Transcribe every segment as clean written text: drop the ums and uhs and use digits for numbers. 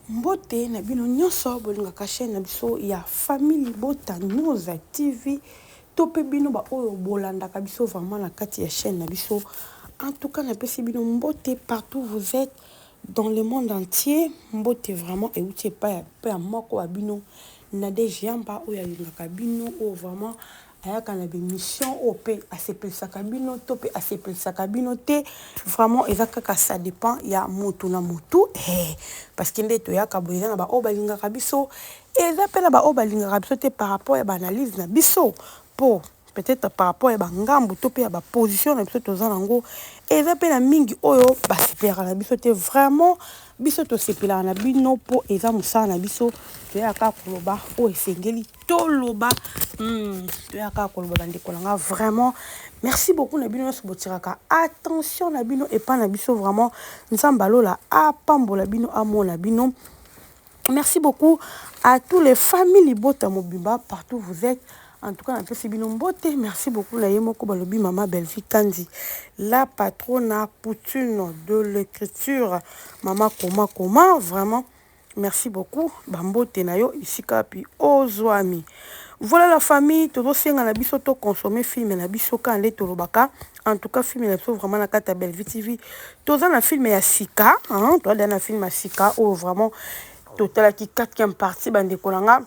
Mbote na bino nyonso bolingaka chaîne na biso ya famille Libota News TV to pe bino ba oyo bolandaka biso vraiment na kati ya chaîne na biso. En tout cas napesi bino mbote partout vous êtes dans le monde entier. Mbote vraiment euti epai ya moko wa bino Nadège Yamba oyo alingaka bino oyo vraiment ayaka na bemission oyo mpe asepelisaka bino to mpe asepelisaka bino te. Vraiment eza kaka ça dépend ya mutu na mutu eh, parce que nde toyaka boye eza na baoyo balingaka biso, eza mpe na baoyo balingaka biso te par rapport ya baanalyse na biso, mpo peut-être par rapport ya bangambu to mpe ya baposition na biso toza nango, eza mpe na mingi oyo basepelaka na biso te. Vraiment biso tosepelaka na bino mpo eza mosala na biso, toyaka koloba oyo esengeli toloba. Toyaka koloba bandeko na nga. Vraiment merci beaucoup na bino nyonso botiraka attention na bino epai na biso. Vraiment Nzambe alola apambola bino, amona bino. Merci beaucoup à tous les familles Libota mobimba partout vous êtes. En tout cas napesi bino mbote. Merci beaucoup na ye moko balobi mama Bellevue Kandi, la patrona Poutine de l'écriture, mama koma koma. Vraiment merci beaucoup, bambote na yo esika pi ozwami. Voilà la famille, tozosenga na biso to consommer film na biso ka nde tolobaka. En tout cas film na biso vraiment na kati ya Bellevue TV toza na film ya sika, hein, toza na film ya sika oyo vraiment totalaki 4e partie bandeko na nga.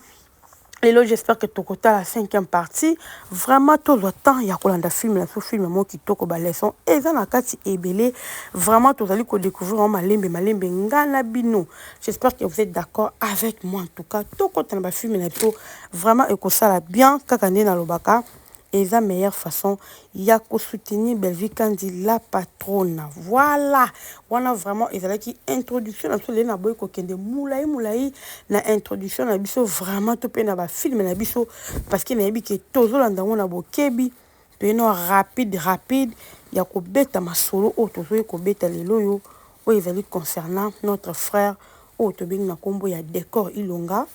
Lelo j'espère que tokotala 5e partie. Vraiment tozwa temps ya kolanda film na biso, film moko kitoko, baleçon eza na kati ebele. Vraiment tozali kodécouvrir yango malembe malembe nga na bino. J'espère que vous êtes d'accord avec moi. En tout cas tokota na bafilm na biso, vraiment ekosala bien. Kaka nde nalobaka, eza meilleure façon ya kosoutenir Bellevue Kandi la patrona. Voilà, wana vraiment ezalaki introduction na biso. Lelo naboyi kokende molai molai na introduction na biso vraiment to mpe na bafilm na biso, parce que nayebi ke tozolanda yango na bokebi. Toyeno rapide rapide ya kobeta masolo oyo tozoyi kobeta lelo oyo, oyo ezali concernant notre frère oyo tobengi na nkombo ya Décor Ilonga.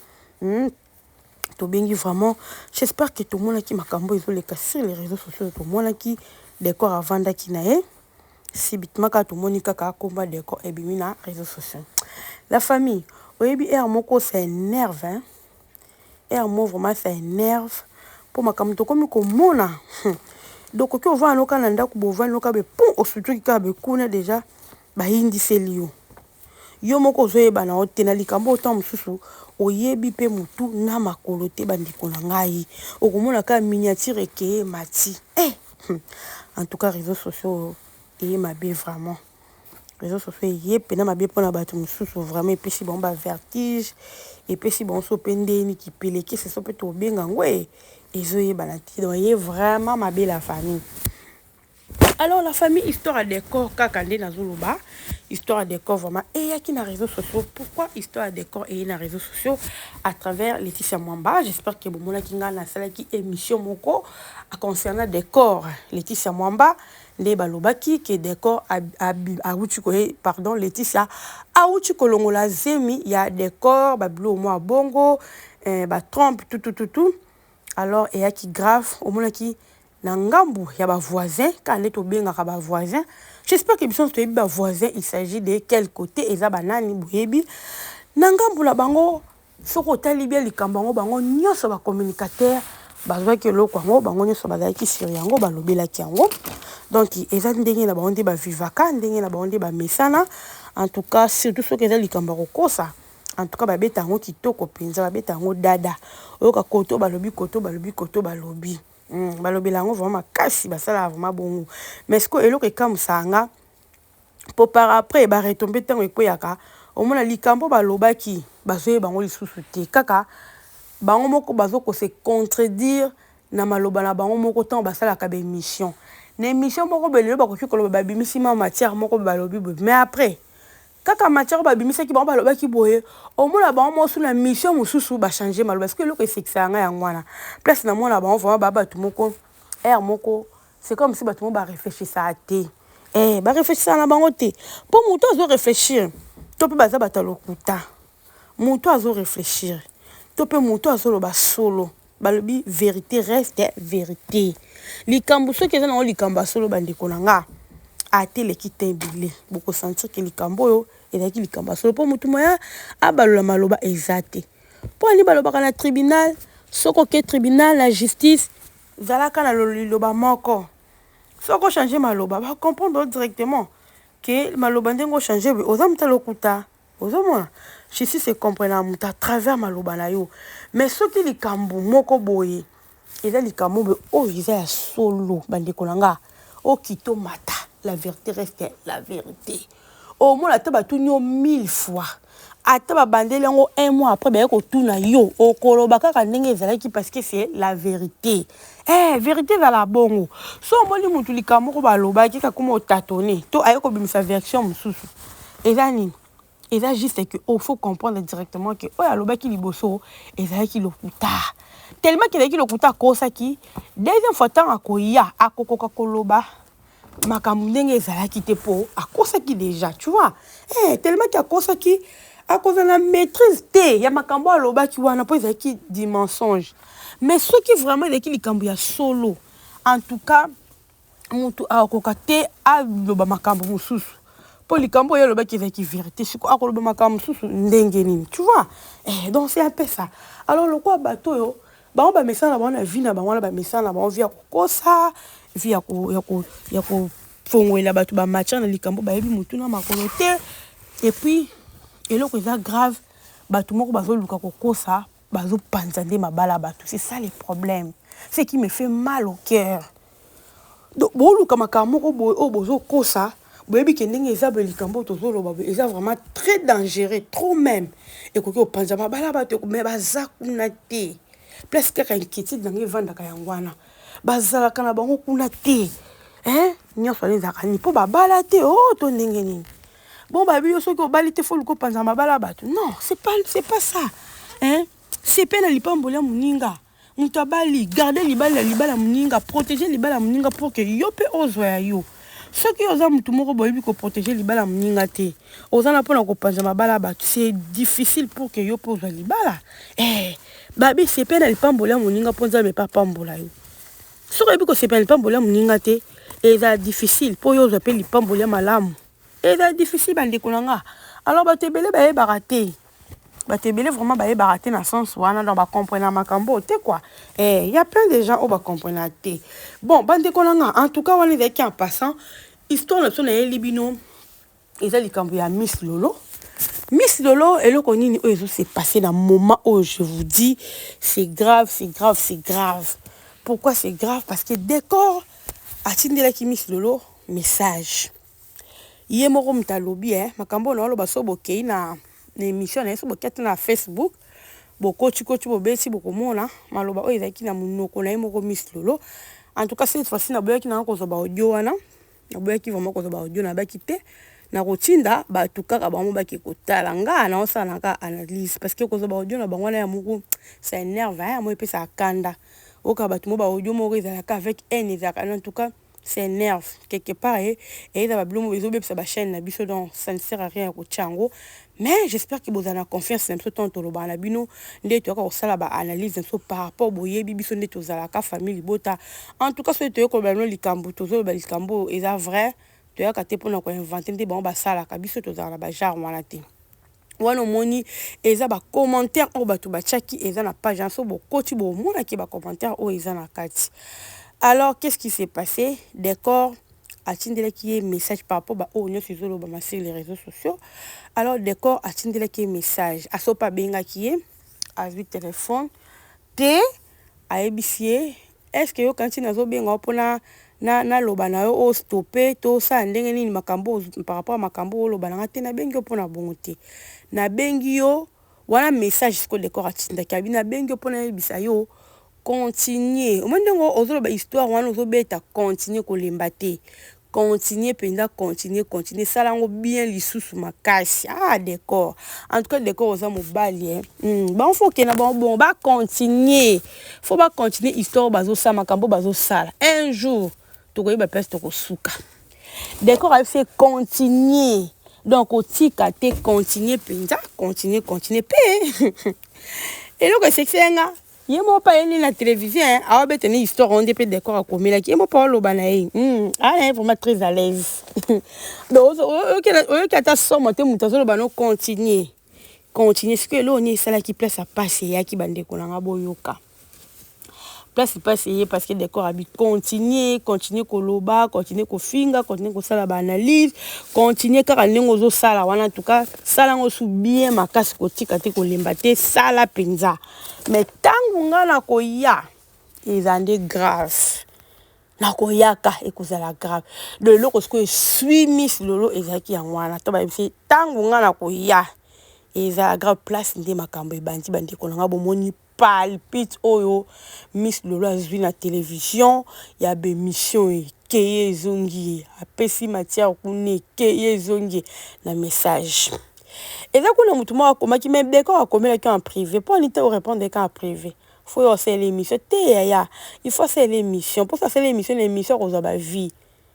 Tobengi vraiment, j'espère que tomonaki makambo ezoleka sur les réseaux sociaux. Tomonaki Décor avandaki na ye subitement, kaka tomoni kaka komba Décor ebimi na réseaux sociaux. La famille, oyebi aire moko ça énerve, hein? Aire mo vraiment ça énerve mpo makambo tokomi komona. Donc oki ovanda noka na ndako, bovandi noka be pon osutuki kaka bekuna déjà bayindiseli yo, yo moko ozoyeba na yo te na likambo oyo. Ntango mosusu oyebi mpe motu na makolo te. Bandeko na ngai, okomona kaka miniature ekeye mati eh! En tout cas réseaux sociaux eye mabe. Vraiment réseaux sociaux eye mpena mabe mpona bato mosusu. Vraiment epesi bango bavertige, epesi bango so mpe ndeni kipelekese so mpe tobenga yango e ezoyebana te. Donc eye vraiment mabe, la famille. Alors la famille, histoire ya Décor kaka nde nazoloba. Histoire ya Décor vraiment eyaki na réseaux sociaux. Pourquoi histoire ya Décor eye na réseaux sociaux? À travers Laetitia Mwamba. J'espère que bomonaki ngai nasalaki émission moko concernant Décor, Laetitia Mwamba, nde balobaki ke Décor awuti koye, pardon, Laetitia awuti kolongola zemi ya Décor, babilo mwa bongo eh, batrompe tutututu. Alors eyaki grave, omonaki na ngambu ya bavoisin, kaka nde tobengaka bavoisin. J'espère que biso toyebi bavoisin, il s'agit de quel côté, eza banani boyebi. Na ngambu na bango, soki otali bien likambo yango, bango nyonso bacommunicateur bazwaki eloko yango, bango nyonso bazalaki sur yango, balobelaki yango. Donc eza ndenge na bango nde bavivaka, ndenge na bango nde bamesana. En tout cas surtout soki eza likambo ya kokosa, en tout cas babeta yango kitoko mpenza, babeta yango dada. Oyoka koto balobi, koto balobi, koto balobi, balobela yango vraiment makasi, basalaka vraiment bongo. Mais sikoyo eloko ekamwisaka nga, po par après baretombe ntango ekweyaka, omona likambo balobaki bazoyeba yango lisusu te. Kaka bango moko bazokose contredire na maloba na bango moko ntango basalaka baémission. Na émission moko boye lelo bakoki koloba babimisi ma matière moko, balobi boye, mais après kaka matière oyo babimisaki, bango balobaki boye. Omona bango mosusu na mission mosusu bachange maloba. Parce que eloko esekisaka ngai yango wana, place namona bango vraiment baa bato moko aire moko, c'est comme si bato moko baréfléchissaka te eh, baréfléchissaka na bango te. Mpo moto azoréfléchir to mpe baza bato ya lokuta, moto azoréfléchir to mpe moto azoloba solo, balobi vérité reste vérité. Likambo soki eza nango likambo ya solo, bandeko na nga, ateleki te ebele, bokosentir ke likambo oyo. Ezalaki likambo ya solo mpo motu moya abalola maloba eza te. Mpo ani balobaka na tribunal, soki oke tribunal na justice, zalaka na liloba moko. Soki o changer maloba, ba comprendre yo directement que maloba ndenge o changer boye, oza moto ya lokuta. Ozomona? Justice e comprenaka moto à travers maloba na yo. Mais soki likambo moko boye eza likambo boye oyo eza ya solo, bandeko na nga, okita omata, la vérité reste la vérité. Omona ata batuni yo mille fois, ata babandeli yango un mois après baye kotuna yo, okoloba kaka ndenge ezalaki parce que c'est la vérité. Eh, vérité ezala bongo. So omoni mutu likambo moko balobaki kaka koma otatone to aye kobimisa version mosusu, eza nini? Eza juste que oh, faut comprendre directement que oyo alobaki liboso ezalaki lokuta. Tellement que ezalaki lokuta, akosaki. Deuxième fois ntango akoya, akokoka koloba makambo ndenge ezalaki te mpo akosaki déjà, tu vois. Eh, tellement que akosaki, akozala na maîtrise te ya makambo alobaki wana mpo ezalaki du mensonge. Mais soki vraiment ezalaki likambo ya solo, en tout cas motu akokoka te aloba makambo mosusu mpo likambo oyo alobaki ezalaki vérité. Siko akoloba makambo mosusu ndenge nini, tu vois? Eh, donc c'est un peu ça. Alors lokola bato oyo bango bamesana na bango na vie na bango wana, bamesana na bango vie ya kokosa, vie ya kofongwela bato bamatière na likambo bayebi motu na makolo te. Et puis eloko eza grave, bato moko bazoluka kokosa, bazopanza nde mabala ya bato. C'est ça le problème, ce qui me fait mal au cœur. Donc boluka makambo moko boye oyo bozokosa, boyebi ke ndenge eza boye, likambo oyo tozoloba boye eza vraiment très dangereux, trop même, ekoki kopanza mabala bato. Mais baza kuna te. Place kaka inquiétude nango evandaka yango wana, bazalaka na bango kuna te, hein? Nyonso wana ezalaka nini? Mpo babala te o oh, to ndenge nini? Bon, babi yo soki obali te, faut luka opanza mabala ya bato? Non, c'est pas ça, hein? Sepe na lipamboli ya moninga. Moto abali, garde libala, libala moninga, protéger libala moninga pour que yo mpe ozwa ya yo. Soki oza motu moko boyebi koprotéger libala moninga te, oza na mpona kopanza mabala ya bato, c'est difficile pour que yo mpe ozwa libala. Eh, babi sepe na lipamboli ya moninga mpo Nzambe mpe apambola yo. Soki oyebi kosepela lipamboli ya moninga te, eza difficile mpo yo ozwa mpe lipamboli ya malamu. Eza difficile, bandeko na nga. Alors bato ebele bayebaka te, bato ebele vraiment bayebaka te na sens wana. Donc bacomprena makambo oyo te quoi. Eh, y a plein de gens oyo bacomprena te. Bon, bandeko na nga, en tout cas wana ezalaki en passant. Histoire na biso nayeli bino eza likambo ya Miss Lolo. Miss Lolo, eloko nini oyo ezose passer na moment oyo? Je vous dis, c'est grave, c'est grave, c'est grave. Pourquoi c'est grave? Parce que Décor atindelaki Miss Lolo message. Ye moko moto alobi eh, makambo oyo naoloba. So bokei na émission na ye, so bokei ata na Facebook, bokotikoti, bobeti, bokomona maloba oyo ezalaki na monoko na ye moko Miss Lolo. En tout cas, cette fois-ci naboyaki nanga kozwa baaudio wana, naboyaki vraiment kozwa baaudio, nabaki te, nakotinda bato kaka bango bake kotala. Nga naosala na kaka analyse parce que kozwa baaudio na bango wana ya moko, ça énerve, ya mo epesaka kanda. Oyoka bato mo baaudio moko ezalaka avec haine, ezalaka, en tout cas ça énerve quelque part. E eza babilo moko ezobebisa bachaîne na biso, donc ça ne sert à rien ya kotia yango. Mais j'espère que bozala na confiance na biso ntango tolobaka na bino, nde toyaka kosala baanalyse na biso par rapport boyebi biso nde tozalaka famille libota. En tout cas, soki toyei koloba bino likambo, tozoloba likambo oyo eza vrai. Toyaka te mpona koinventer nde bango basalaka. Biso tozala na bagenre wana te. Wana omoni eza bacommentaire oyo bato batiaki, eza na page wana. So bokoti, bomonaki bacommentaire oyo eza na kati. Alors, qu'est-ce qui s'est passé? Décor atindelaki ye message par rapport baoyo nyonso ezolobama sur les réseaux sociaux. Alors Décor atindelaki ye message, asopa abengaki ye, azwi telefone te, ayebisi ye: "Est ce que yoka ntina azobenga yo mpona naloba na yo ostopper to osala ndenge nini makambo par rapport ya makambo oyo oloba nanga te? Nabengi yo mpona bongo te, nabengi yo." Wana message sikoyo Décor atindaki, abi: "Nabengi yo mpona yebisa yo, continue. Omoni ndenge ozoloba histoire wana, ozobeta, continue, kolemba te, continue mpenza, continue, continue, sala yango bien lisusu makasi." Ah, Décor, en tout cas Décor oza mobali, eh? Bango faut okende bango bongo, bacontinue, faut bacontinue histoire bazosala, makambo bazosala. Un jour tokoyeba place tokosuka. Décor ayebisi continue, donc otika te, continue mpenza, continue, continue. Mpe eloko esekisi nga Ye moko mpe ayeli na télévision hein, aobeta ni histoire yango nde mpe décor akomelaki ye moko mpe aoloba na ye aa na ye vraiment très à l'aise. Donc oyoki ata somo te, moto azoloba no continue, continue. Sikoyo eloko nini esalaki place ya pasi eyaki? Bandeko na nga, boyoka place mpasi eye, parce que décor abi continue, continue koloba, continue kofinga, continue kosala baanalyse, continue kaka ndenge ozosala wana. En tout cas, sala yango su bien makasi, kotika te, kolemba te, sala mpenza. Mais ntango nga na koya, eza nde grave, nakoyaka, ekozala grave. Donc eloko sikoyo eswi Miss Lolo ezalaki yango wana. To bayebisi ntango nga na koya ezala grave, place nde makambo ebandi. Bandeko na nga, bomoni palpite oyo Miss Lolo azwi na télévision ya bémission, ekeye ezongi ye, apesi matière kuna, ekeye ezongi ye na message. Eza kuna motu moko akomaki, mais décor akomelaki en privé. Mpo ani te orépondre ka en privé? Faut yo osala émission te, yaya, il faut asala émission. Mposa asala émission, na émission akozwa bavie.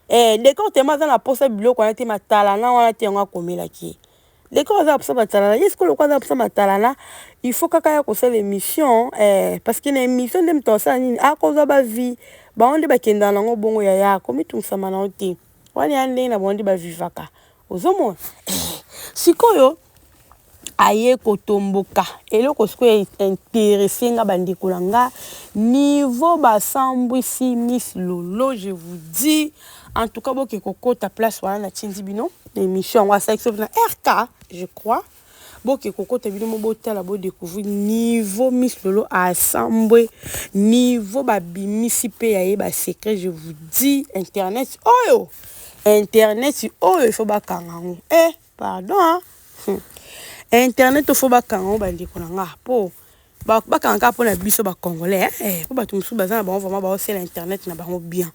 Décor tema aza na posa biloko wana te, matalana wana te. Yango akomelaki ye. Décor aza na posa matalana. Ye sikoyo lokwa aza na posa matalana, il faut kaka ya kosala émission, parce que na émission nde moto asala nini, akozwa bavie. Bango nde bakendaka nango bongo, yaya, komitungisama nango te. Wana ya ndenge na bango nde bavivaka. Ozomona sikoyo aye kotomboka. Eloko sikoyo intéressé nga, bandeko na nga, niveau basambwisi Miss Lolo, je vous dis, en tout cas, boke kokota place wana natindi bino na émission yango asalaki soki na RK, je crois. Boke kokota bino mo, botala, bodécouvrir niveau Miss Lolo asambwe, niveau babimisi mpe ya ye basecret. Je vous dis, internet oyo, internet oyo, il faut bakanga yango. Pardon, hein? Internet, faut bakanga yango, bandeko na nga, mpo bakanga kaka mpona biso bacongolais, mpo bato mosusu baza na bango vraiment baosala internet na bango bien.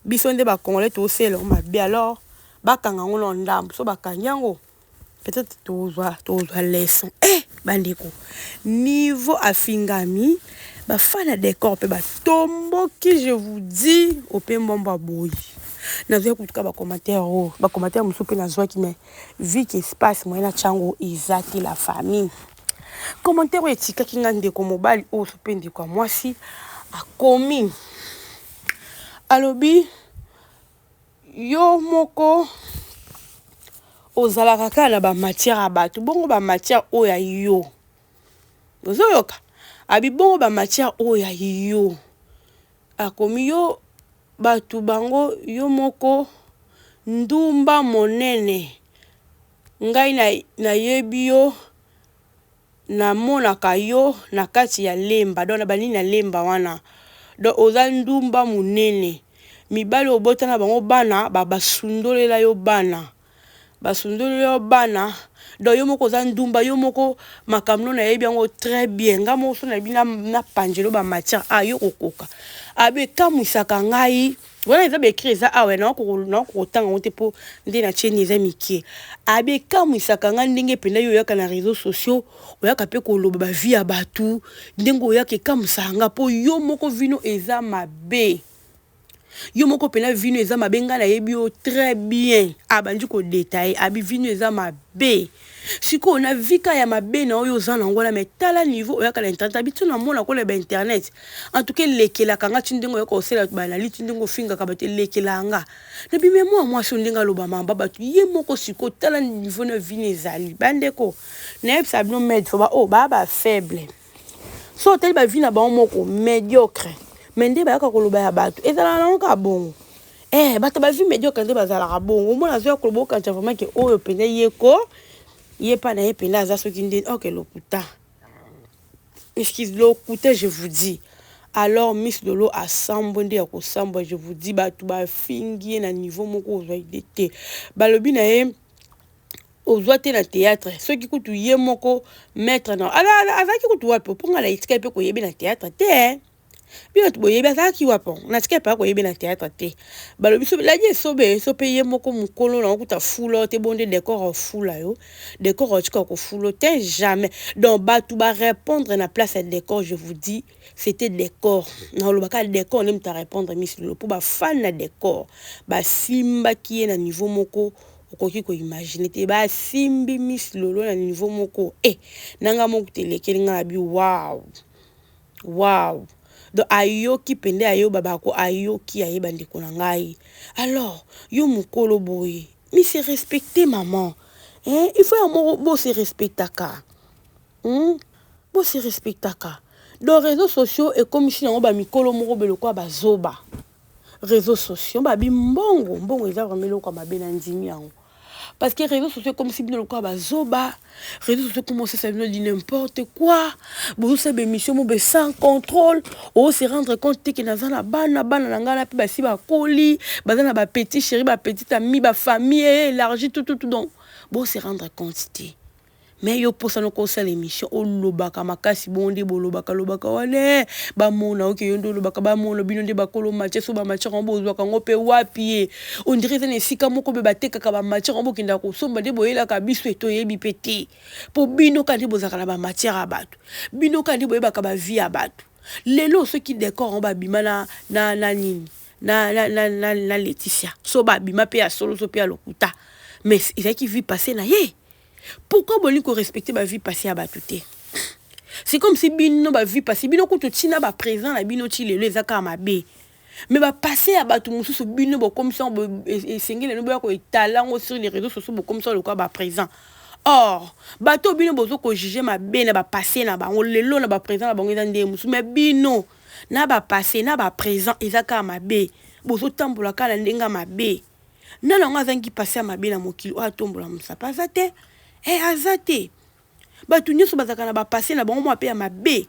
Biso nde bacongolais toosala yango mabe. Alors bakanga yango na ndambo. So bakangi yango, peut-être tozwa leçon. Bandeko, niveau afingami, bafana décor mpe batomboki. Je vous dis, ope mbombo aboyi. Nazwaki kutuka bacommentaire oyo, bacommentaire mosusu mpe nazwaki, mais vu que espace moyen na tiango eza te. La famille, commentaire oyo etikaki nga, ndeko mobali oyo so mpe ndeko ya mwasi akomi, alobi: yo moko ozalaka kaka na bamatière ya bato, bongo bamatière oyo ya yo ozoyoka? Abi bongo bamatière oyo ya yo, akomi yo bato bango, yo moko ndumba monene. Ngai nayebi yo, namonaka yo na kati ya Lemba, donc na banini ya Lemba wana. Donc oza ndumba monene. Mibali obota na bango bana, basundolela yo bana, basundolela yo bana. Donc yo moko oza ndumba, yo moko makambo no nayebi yango très bien. Nga moko so nayebi na panjelo bamatière a yo kokoka. Abe ekamwisaka ngai wana, eza baécrit, eza awa, naoko kotanga yango te mpo nde na tieni eza mike. Abe ekamwisaka ngai ndenge mpenza yo oyaka na réseaux sociaux, oyaka mpe koloba bavie ya bato. Ndenge oyaka ekamwisaka nga, mpo yo moko vino eza mabe, yo moko mpena vino eza mabe. Ngai nayebi yo très bien. Abandi kodétailler, abi vino eza mabe. Sikoyo na vika ya mabe na oyo oza nango wana, mais tala niveau oyaka na internet. Abi ti namona koleba internet, en tout cas elekelaka nga ti ndenge oyaka kosala banali, ti ndenge ofingaka bato, elekelaka nga. Nabi me mwa mwasi oyo, ndenge aloba mamba bato ye moko, sikoyo tala niveau na vino ezali. Bandeko, nayebisa bino, maître ba oyo baa bafaible. So otali bavie na bango moko médiocre, mais nde bayaka koloba ya bato, ezalaka nango kaka bongo. Bato bavie médiocre nde bazalaka bongo. Omona azoya koloba, okanisa vraiment ke oyo mpenza ye ko ye mpa na ye mpenza aza soki ndeni. Ok, lokuta, excuse, lokuta, je vous dis. Alors Miss Lolo asambwe nde ya kosambwa. Je vous dis, bato bafingi ye na niveau moko ozwa idée te. Balobi na ye ozwa te na théâtre, soki kutu ye moko maître na azalaki kutu wapi? Mpo nga na etikali mpe koyebi na théâtre te. Bino bato boyebi azalaki wapi? Na tikali mpe koyebi na théâtre te. Balobi so ladi esobe so mpe ye moko mokolo nango kuta fula te. Bo nde décor ofula yo, décor otika kofula te jamais. Donc bato barépondre na place ya décor, je vous dis, c'était décor. Nalobaka décor nde moto arépondre Miss Lolo, mpo bafani na décor basimbaki ye na niveau moko okoki koimaginer te. Basimbi Miss Lolo na niveau moko nanga moko telekeli nga na bi wow. Wow! Donc ayoki pende ayo babako ayoki aye bandeko na ngai. Alors yo mukolo boye, mi se respecter maman. Hein? Il faut ya moko bo se respectaka. Bo se respectaka. Donc réseaux sociaux ekomisi yango ba mikolo moko be lokola bazoba. Réseaux sociaux babi mbongo, mbongo eza vraiment eloko ya mabe na ndimi yango. Parce que réseaux sociaux ekomisi bino lokola bazoba. Réseaux sociaux ekoma osesa bino di n'importe quoi. Bozosala baémission mo be sans contrôle. Ose rendre compte te ke naza na bana, bana na ngai na mpe basi bakoli, baza na bapetit chéri, bapetit ami, bafamille élargie, tout, tout, tout. Donc bose rendre compte te. Mais yo mposa noko osala émission, olobaka makasi bongo nde bolobaka lobaka wana, bamona oke yo nde olobaka, bamona bino nde bakolo matière. So bamatière yango bozwaka yango mpe wapi? Ye on dirait eza na esika moko mpe batekaka bamatière yango, bokendaka kosomba nde boyelaka biso, toyebi mpe te. Mpo bino kaka nde bozalaka na bamatière ya bato, bino kaka nde boyebaka bavie ya bato. Lelo soki décor yango babima na nini na Laetitia, so babima mpe ya solo, so mpe ya lokuta, mais ezalaki vie passée na ye. Pourquoi bolingi korespecte bavie passée ya bato te? C'est comme si bino bavie passée, bino kutu ntina baprésent na bino ti lelo eza kaka mabe, mais bapassé ya bato mosusu, bino bokomisa esengeli no boya koetala yango sur les réseaux sociaux, bokomisa lokola baprésent. Or bato bino bozo kojuge mabe na bapassé na bango, lelo na baprésent na bango eza ndenge mosusu. Mais bino na bapassé na baprésent eza kaka mabe, bozotambola kaka na ndenge ya mabe. Nani yango azangi passé ya mabe na mokili oyo atombola mosapa? Aza te, e aza te. Bato nyonso bazalaka na bapassé na bango mwa mpe ya mabe,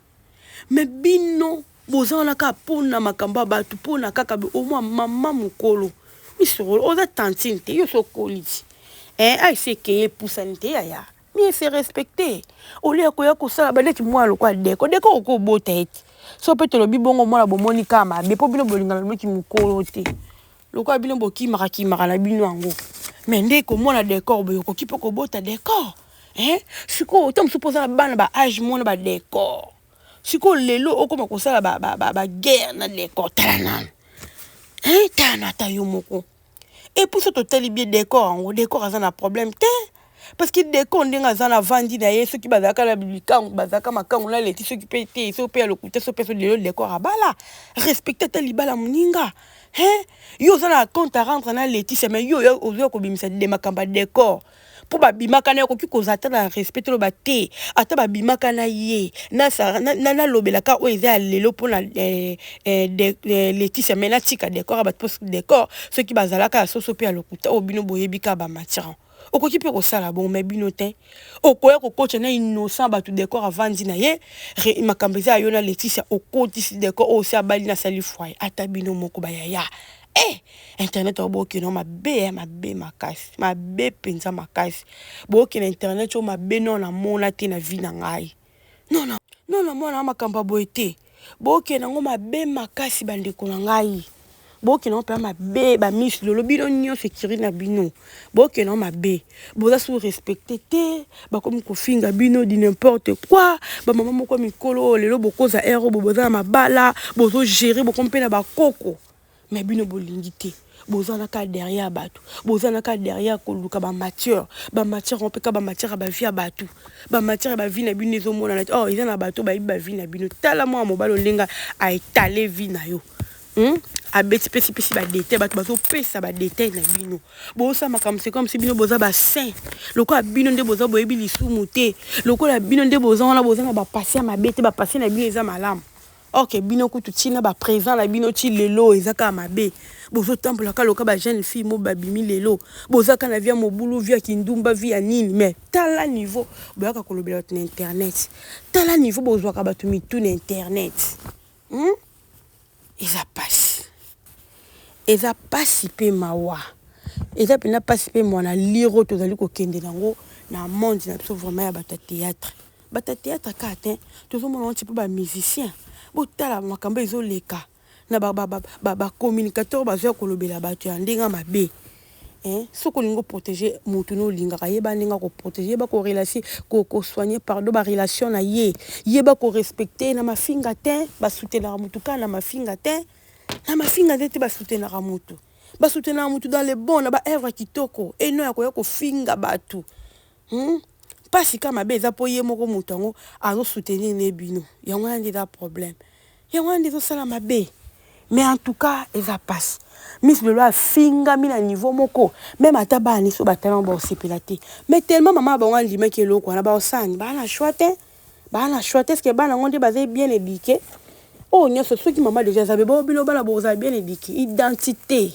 mais bino boza wana kaka mpona makambo ya bato, mpona kaka omwa mama mokolo misokolo. Oza tantine te, yo so okoli ti aisi ekeye epusani te. Yaya, mi se respecte olia koya kosala baneti mwana lokola deko deko okobota ete so mpe tolobi bongo mwana bomoni kaka mabe, mpo bino bolingana loki mokolo te, lokola bino bokimaka kimaka na bino yango. Mais nde komona décor boye, okoki mpe kobota décor, hein? Sikoyo ta mosusu mpo oza na bana ba âge mona badécor. Sikoyo lelo okóma kosala baguerre na décor. Tala nanu, hein? Tala na ata yo moko. Et puis so totali bien décor yango, décor aza na problème te, parce que décor ndenge aza na vandi na ye, soki bazalaka na likango, bazalaka makango na leti, soki mpe te, soki mpe ya lokuta, so mpe so lelo décor abala, respecte ata libala moninga, hein? Yo oza na compte à rendre na Laetitia, mais yo ozoya kobimisa de makambo ya décor mpo babimaka na ye. Okoki kozala ata na respect, toloba te ata babimaka na ye, nalobelaka oyo eza ya lelo mpona Laetitia, mais natika décor ya bato, mpo décor soki bazalaka ya soso mpe ya lokuta, oyo bino boyebi kaka bamatière, okoki mpe kosala bongo. Mais bino te, okoya kokotisa na innocent bato. Décor avandi na ye, makambo eza ya yo na Laetitia, okotisi décor oyo osi abali, nasali foyer. Ata bino moko bayaya, internet oyo bokende mabe ya mabe makasi, mabe mpenza makasi. Bokende internet oyo mabe no namona te na vie na ngai. Non, non, namona makambo ya boye te. Bokende yango mabe makasi, bandeko na ngai, bokende yango mpenza mabe. Bamisi lolo bino nyonso ekiri na bino, bokende yango mabe. Boza su respecte te, bakomi kofinga bino di n'importe quoi. Bamama moko mikolo oyo lelo bokoza ere oyo boza na mabala, bozogere, bokomi mpe na bakoko, mais bino bolingi te. Boza na kaka derrière bato, boza na kaka derrière koluka bamatière, bamatière ngo mpe kaka bamatière ya bavie ya bato, bamatière ya bavie na bino ezomonana te. Oh, eza na bato bayebi bavie na bino. Tala mwana mobali olenga aetale vie na yo, Abeti pesipesi badétail, bato bazopesa badétail na bino. Bosala makambo, c'est comme si bino boza basaint, lokola bino nde boza boyebi lisumu te, lokola bino nde boza wana boza na bapassé ya mabe te, bapassé na bino eza malamu. Ok, bino kutu ntina baprésent na bino ti lelo eza kaka mabe. Bozotambola kaka loka bajeune fille mo babimi lelo, boza kaka na vie ya mobulu, vie ya kindumba, vie ya nini. Mais tala niveau boyaka kolobela bato na internet, tala niveau bozwaka bato mitu na internet, Eza pasi, eza pasi mpe mawa, eza mpenza pasi mpe mawa na lire oyo tozali kokende nango na monde na biso vraiment ya bato ya théâtre. Bato ya théâtre kaka te, tozomona ngo ti mpe bamusicien. Botala makambo ezoleka na bacommunicateur, bazwa kolobela bato ya ndenge mabe. Soki olingi oprotege motu no olingaka, yeba ndenge akoprotege, yeba korelation, kosoigne, pardon, barelation na ye, yeba korespecte na mafinga te. Basoutenaka motu kaka na mafinga te, na mafinga te te. Basoutenaka motu, basoutenaka motu dans le bon, na baœuvre kitoko, eno ya koya kofinga bato, Mpasi ka mabe eza mpo ye moko moto yango azosoutenir ne bino. Yango wana nde eza problème. Yango wana nde ezosala mabe. Mais en tout cas eza pasi. Miss Lolo afingami na niveau moko meme ata bana niso batala yango baosepela te. Mais tellement mama na bango andimaki eloko wana baosala nini? Baa na choix te. Baa na choix te. Est-ce que bana yango nde baza bien éduqué? Oyo nyonso soki mama deja aza be bino bana bozala bien éduqué. Identité.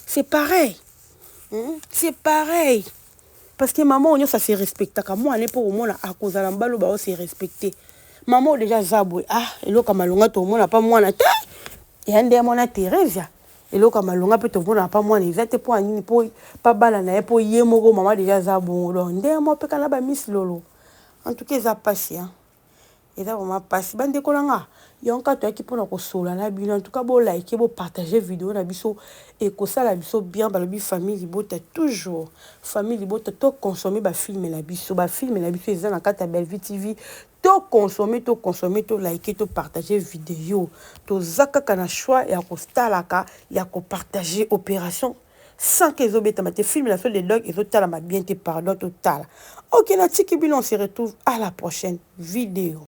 C'est pareil. C'est pareil. Parce que mama oyo nyonso ase respectaka mwana ye mpo komona akozala mobali oyo bao se respecte. Mama oyo deja aza boye ah eloko ya malonga tomona pa mwana te. Ya nde mwana Theresia eloko ya malonga mpe tomona pa mwana eza te mpo ya nini mpo pa bana na ye mpo ye moko mama deja aza bongo donc nde moko mpe kana ba Miss Lolo. En tout cas eza pasi hein. Eza vraiment pasi bandeko na nga yango kaka toyaki mpona kosolola na bino. En tout cas bolike, bopartage video na biso, ekosala biso bien. Balobi famille libota, toujours famille libota. Toconsommer bafilms na biso, bafilms na biso eza na kati ya Bellevue TV. Toconsommer, toconsommer, tolike, topartage video. Toza kaka na choix ya kotalaka, ya kopartage. Opération sans que ezobetama te, film na so de dog ezotalama bien te. Pardon, totala. Ok, natiki bino, on se retrouve à la prochaine vidéo.